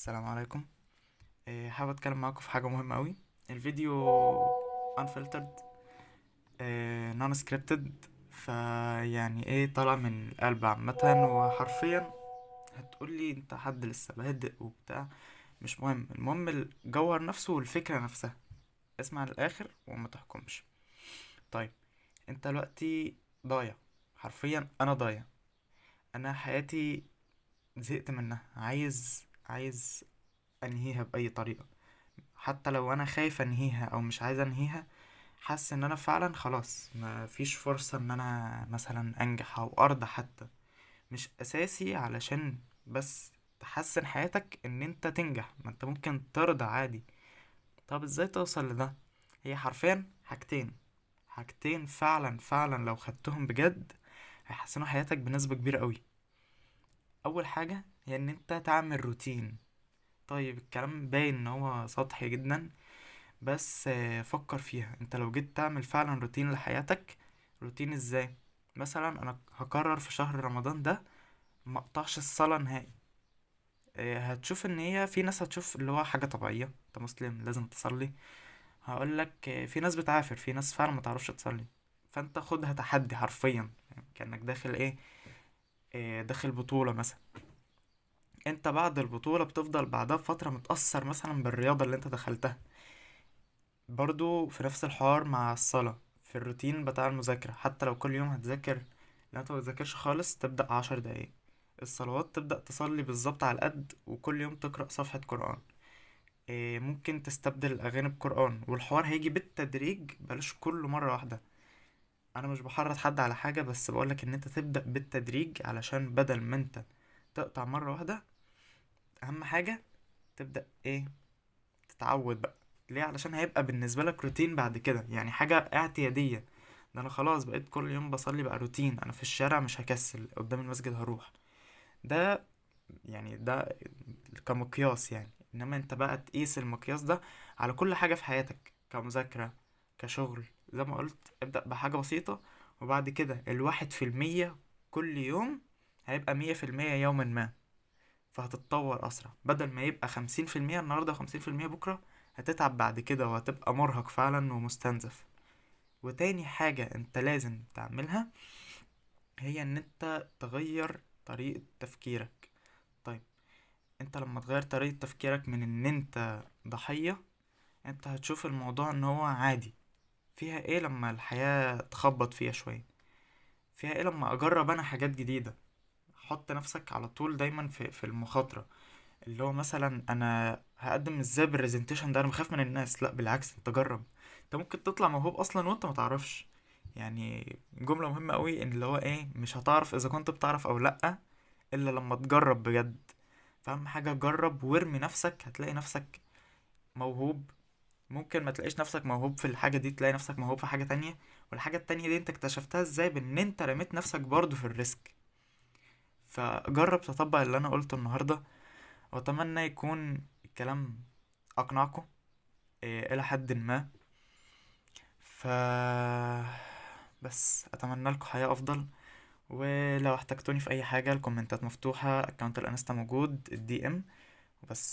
السلام عليكم. حابب اتكلم معاكم في حاجة مهمة قوي. الفيديو unfiltered، non scripted، فيعني ايه، طالع من القلب عامة. وحرفيا هتقولي انت حد لسه بادئ وبتاع، مش مهم، المهم الجوهر نفسه والفكرة نفسها. اسمع للاخر وما تحكمش. طيب، انت دلوقتي ضايع، حرفيا انا ضايع، انا حياتي زهقت منها، عايز انهيها باي طريقه، حتى لو انا خايف انهيها او مش عايز انهيها. حاسس ان انا فعلا خلاص ما فيش فرصة ان انا مثلا انجح او ارضى حتى. مش اساسي علشان بس تحسن حياتك ان انت تنجح، ما انت ممكن ترضى عادي. طب ازاي توصل لده؟ هي حرفيا حاجتين، حاجتين فعلا فعلا لو خدتهم بجد هيحسنوا حياتك بنسبة كبيرة قوي. اول حاجة هي ان انت تعمل روتين. طيب الكلام باين ان هو سطحي جدا، بس فكر فيها. انت لو جيت تعمل فعلا روتين لحياتك، روتين ازاي؟ مثلا انا هقرر في شهر رمضان ده ما اقطعش الصلاة نهائي. هتشوف ان هي في ناس هتشوف اللي هو حاجة طبيعية، انت مسلم لازم تصلي. هقولك في ناس بتعافر، في ناس فعلا ما تعرفش تصلي. فانت خدها تحدي حرفيا، يعني كأنك داخل ايه، داخل بطولة مثلا. انت بعد البطولة بتفضل بعدها بفترة متأثر مثلا بالرياضة اللي انت دخلتها. برضو في نفس الحوار مع الصلاة، في الروتين بتاع المذاكرة، حتى لو كل يوم هتذاكر، لو انت ما بتذاكرش خالص تبدأ 10 دقايق. الصلوات تبدأ تصلي بالظبط على القد، وكل يوم تقرأ صفحة قرآن. ممكن تستبدل الأغاني بقرآن، والحوار هيجي بالتدريج، بلاش كله مرة واحدة. أنا مش بحرض حد على حاجة، بس بقولك إن أنت تبدأ بالتدريج علشان بدل ما أنت تقطع مرة واحدة. أهم حاجة تبدأ إيه، تتعود بقى. ليه؟ علشان هيبقى بالنسبة لك روتين بعد كده، يعني حاجة اعتيادية. ده انا خلاص بقيت كل يوم بصلي، بقى روتين، انا في الشارع مش هكسل قدام المسجد هروح. ده يعني ده كمقياس يعني، انما انت بقى تقيس المقياس ده على كل حاجة في حياتك، كمذاكرة، كشغل. زي ما قلت ابدأ بحاجة بسيطة، وبعد كده 1% كل يوم هيبقى 100% يوما ما، فهتتطور أسرع. بدل ما يبقى 50% النهاردة و50% بكرة، هتتعب بعد كده وهتبقى مرهق فعلا ومستنزف. وتاني حاجة انت لازم تعملها هي ان انت تغير طريقة تفكيرك. طيب، انت لما تغير طريقة تفكيرك من ان انت ضحية، انت هتشوف الموضوع ان هو عادي. فيها ايه لما الحياة تخبط فيها شوية؟ فيها ايه لما اجرب انا حاجات جديدة؟ حط نفسك على طول دايما في المخاطرة. اللي هو مثلا انا هقدم ازاي presentation ده، انا بخاف من الناس. لا بالعكس، انت جرب، انت ممكن تطلع موهوب اصلا وانت ما تعرفش. يعني جملة مهمة قوي ان اللي هو ايه، مش هتعرف اذا كنت بتعرف او لا الا لما تجرب بجد. فاهم حاجة؟ جرب وارمي نفسك، هتلاقي نفسك موهوب. ممكن ما تلاقيش نفسك موهوب في الحاجة دي، تلاقي نفسك موهوب في حاجة تانية. والحاجة التانية دي انت اكتشفتها ازاي؟ بان انت رميت نفسك برضو في ال risk. فجرب تطبق اللي انا قلته النهاردة، واتمنى يكون الكلام اقنعكم الى حد ما. ف بس اتمنى لكم حياة افضل، ولو احتجتوني في اي حاجة الكومنتات مفتوحة، account الانستا موجود، ال DM، وبس.